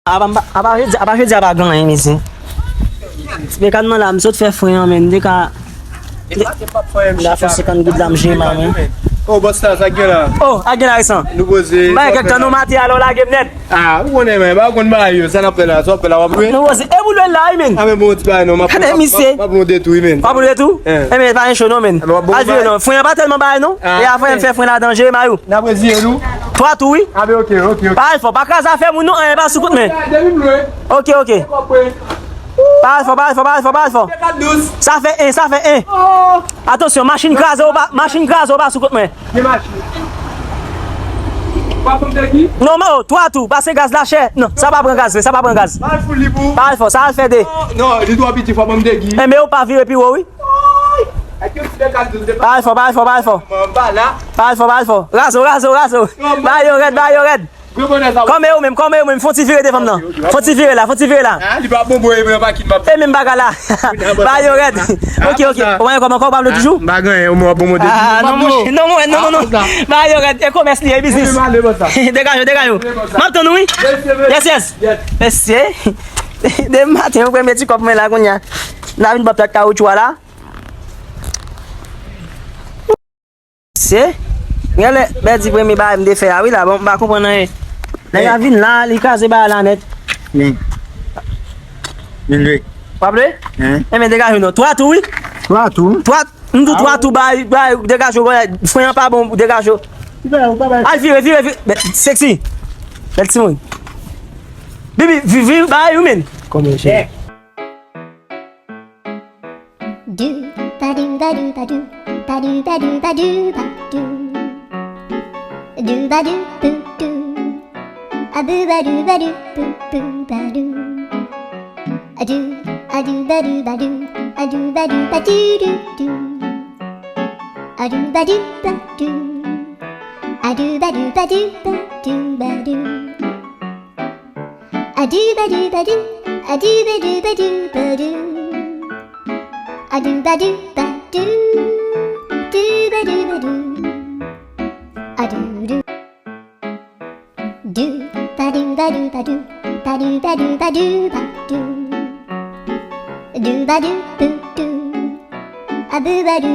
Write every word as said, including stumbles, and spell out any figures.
Apa m pa, apa jodi, apa jodi a pa gen anyen, mesye. Ti Mecano la, m sot fè fren an, men, m te ka, m te ka fè yon senkant goud la, m jere ma, men. Oh, bòs la, sa k gen la? Oh, a gen la resan. Nou poze. M bay kèk tan, nou mate, alò lage m nèt. Ah, ou konnen, men, ba konn bagay yo, sa n ap fè la, sa w ap fè la, w ap lwe? Nou poze, e pou lwe la, wi, men. Ah, men bon, ti bagay, non, m ap, gade misye. M ap, m ap monte tou, wi, men. W ap monte tou? Eh. Eh, men, pa gen cho, non, men. Al vire, non. Fren an pa tèlman bagay, non. E a fren, m fè fren ladan, jere ma yo. N ap reziye nou. Twa tou, wi. Ah, ben, ok, ok, ok. Pa al fò, pa kraze afè moun, non, anyen pa sou kont mwen. Ok, ok. Pa al fò, pa al fò, pa al fò, pa al fò. Sa fè en, sa fè en. Atansyon, machin kraze w pa, machin kraze w pa sou kont mwen. Gen machin. Ou pa ban m degi? Non, men, oh, twa tou, pase gaz la chè. Non, sa pa pran gaz vre, sa pa pran gaz. Pa al fou li pou. Pa al fò, sa al fè de. Non, non, li twò piti, fò ban m degi. Enben, ou pa vire pi wo, wi. Pa al fò, pa al fò, pa al fò. Pa al fò, pa al fò. Razo, razo, razo. Ba yo rèd, ba yo rèd. Kòman ou menm, kòman ou menm, fè yon ti vire devan m nan. Fè yon ti vire la, fè yon ti vire la. E menm bagay la. Ba yo rèd. Ok, ok. Ou pa gen kòb ankò, ou pa vle toujou? M pa gen, ou mwen bon mode. Ah, non, mwen, non, mwen, non, non, non. Ba yo rèd, e komès li ye, e biznis. Degaje w, degaje w. M ap tann ou, wi. Yes, yes. Mesye. Demen maten, yo premye ti kòb mwen la kounye a. M ta vin pran plak kawoutchou a la. Se? Genlè, Bèdi premye bagay m te fè a, wi, la, bon, m pa konprann anyen. Nèg la vin la, li kraze bagay la nèt. Men. Vin vre. W ap vle? Enben, degaje w non. Twa tou, wi. Twa tou? Twa, m di w twa tou, bay, bay, degaje w, fren an pa bon, degaje w. Al vire, vire, vire. Bèl, sexy. Bèl timoun. Bibi, vi-, vire, bay, wi, men. Kòman, cheri? Do ba do ba do ba do ba do ba do ba do ba do. Do ba do boo doo. A boo ba do ba do boo boo ba do. A do, a do ba do ba do, a do ba do ba do do do. A do ba do ba do. A do ba do ba do ba do ba do. A do ba do ba do, a do ba do ba do ba do. A do ba do ba do, do ba do ba do. A do do. Do ba do ba do ba do, ba do ba do ba do ba do. Do ba do boo doo, a boo ba do.